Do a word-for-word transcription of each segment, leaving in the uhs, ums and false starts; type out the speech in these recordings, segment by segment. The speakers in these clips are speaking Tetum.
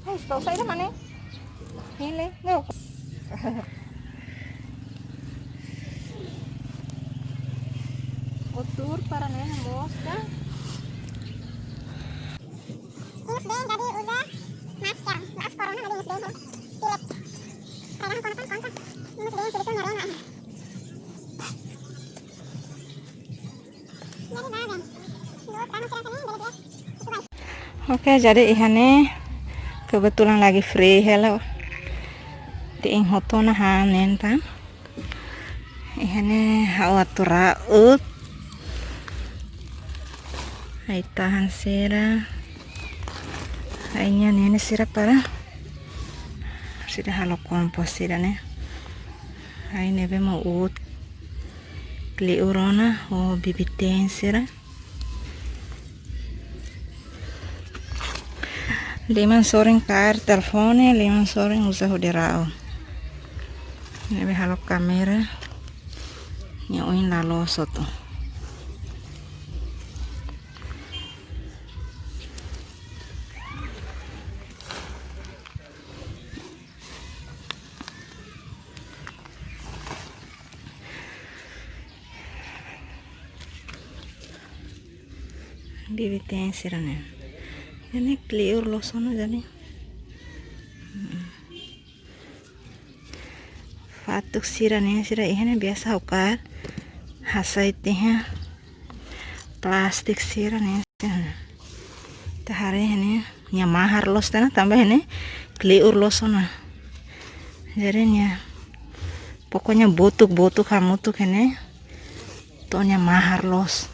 Ai, estou sai da mana? Ele, não. Otur para nena mosca. Inus bem, jadi uza masker. Mas corona, mas inus bem, pilek. Kadang konta, konta. Inus bem, sulit tu merona. Oke, jadi iha ne'e kebetulan lagi free hela. Tein hotu ona hanesan. Iha ne'e ha'u atu ra'ut. Ai-tahan sira. Ai-nia nene sira para. Sira halo kompos sira ne'e. Ai ne'ebé mak uut. Kleur ona ho bibi-teen sira. Liman sorin kaer telefone, liman sorin uza hodi ra'u. Ne'ebé halo kámera. Nia oin la loos hotu. Bibi-teen sira-ne'e. Ne'e kleur loos ona jadi. Mm-mm. Fatuk sira-ne'e, sira iha ne'e biasa ha'u kaer. Hasai tiha plástiku sira-ne'e. Ita haree iha ne'e, nia mahar loos tiha ona tanba iha ne'e kleur loos ona. Jadi nia, pokoknya botuk-botuk hamutuk iha ne'e, to'o nia mahar loos.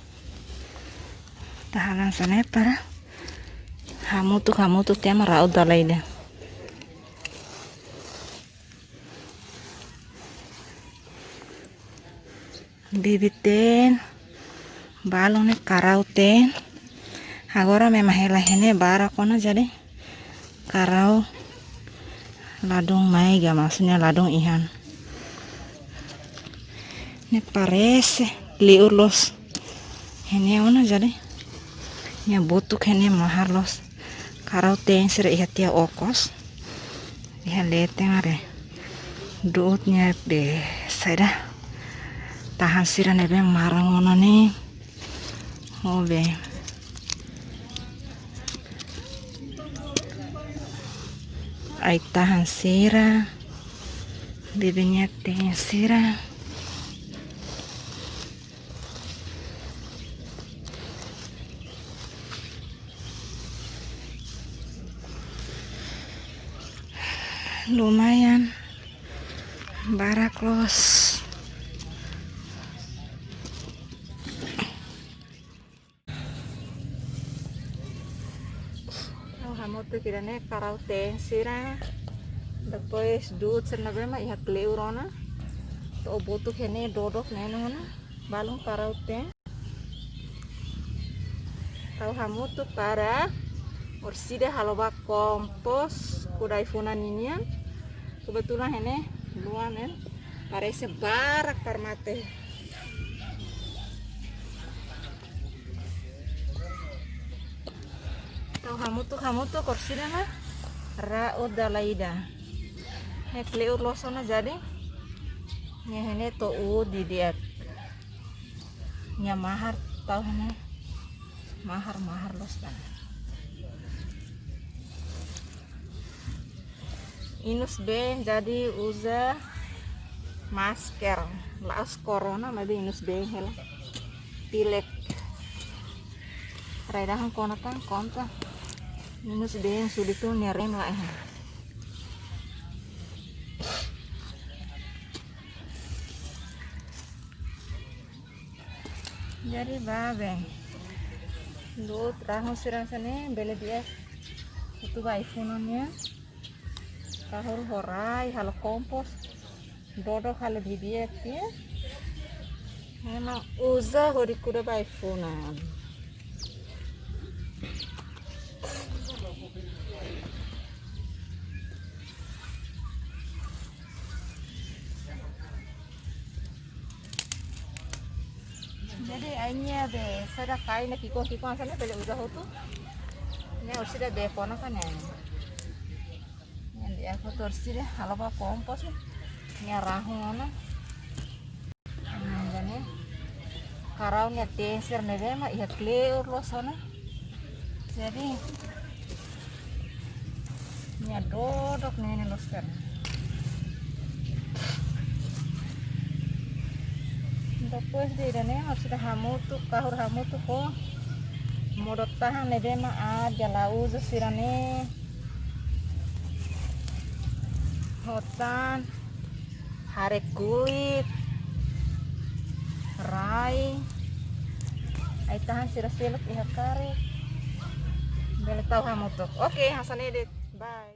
Ita halo hanesan ne'e para hamutuk, hamutuk tiha mak ra'ut dala ida. Bibi-teen, balun ne'e karau-teen. Agora memang hela iha ne'e barak ona jadi karau ladún maiga, maksudnya ladún ihan. Ne'e parese kleur loos. Iha ne'e ona jadi. Nia botuk iha ne'e mahar loos. Karau-teen sira iha tiha okos. Iha leten haree. Du'ut nia be saida. Tahan sira ne'ebé maran ona ne'e. Ho be. Ai-tahan sira. Bibi nia teen sira. Lumayan barak loos. Ha'u hamutuk ida-ne'e karau-teen sira. Depois du'ut sira ne'ebé mak iha kleur ona. To'o botuk iha ne'e dodok ne'e ona. Balun karau-teen. Ha'u hamutuk para orsida halo ba kompos kuda ai-funan ninian. Kebetulan iha ne'e luan ne'e parese barak para mate. Ha'u hamutuk, hamutuk orsida mak ra'ut dala ida. Ne'e kleur loos ona jadi. Ne'e iha ne'e to'o uut didi'ak. Nia mahar tau iha ne'e. Mahar, mahar loos ona. Inus been jadi uza masker. La'ós corona, maibé inus been hela. Pilek. Rai dahan kona tan konta. Inus been sulit tu nia rem la iha. Jadi ba be. Du'ut rahun sira hanesan ne'e bele di'ak. Itu ba ai-funan nian. Kahur ho rai, halo kompos. Dodok halo didi'ak tiha. Memang uza hodi kuda ba ai-funan. Jadi ai-nia be saida kain ne'e ki'ikoan-ki'ikoan hanesan ne'e bele uza hotu. Ne'e orsida be kona kan ne'e. Aku torsi deh, halo ba kompos nih. Nia rahun ona. Hmm, jadi karau nia tenser ne'ebé mak iha kleur loos ona. Jadi nia dodok ne'e loos ter. Depois de ida-ne'e, ha'u sei hamutuk, kahur hamutuk ho modo-tahan ne'ebé mak aat, jala uzu sira-ne'e. Hotu tan, hare kuit, rai, ai-tahan sira seluk iha karik. Bele tau hamutuk. Oke, hanesan ne'e de'it. Bye.